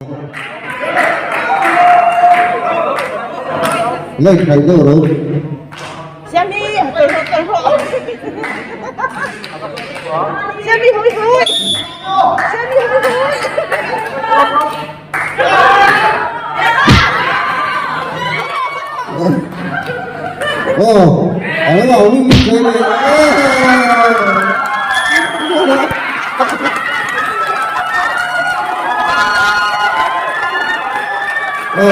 Lei khai deuh ro. Siami, tawlhrawh, tawlhrawh. Siami, hui hui. Siami, hui hui. Oh, alo au ni ni khai le. Oh,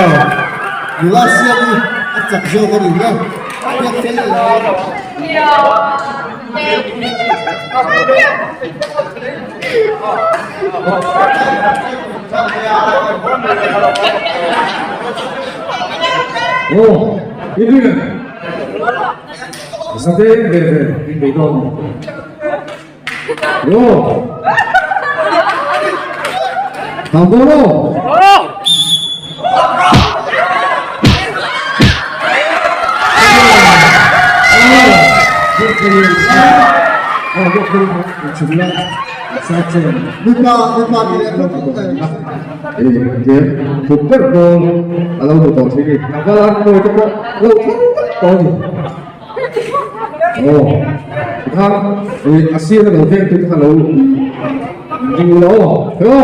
nula siam hi a chak zawk a ni hle. Biak fel leh Oh, Ibrahim. Zate ve ve in bei dawn. Yo. Tang dawn aw. Mipa mipa ti leh hlawk hlawk mai. Thut ber dawn a lo ni tawh thin i tlangval an mawi te pawh lo thleng vek tawh a ni. Aw tikhan a sir a lo veng tu te kha lo ding ula aw heo.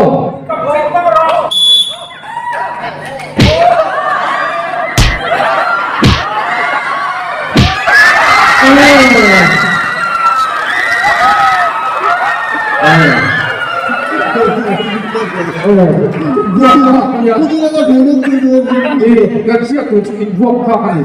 Kan hriat tur chu invuak phak a ni.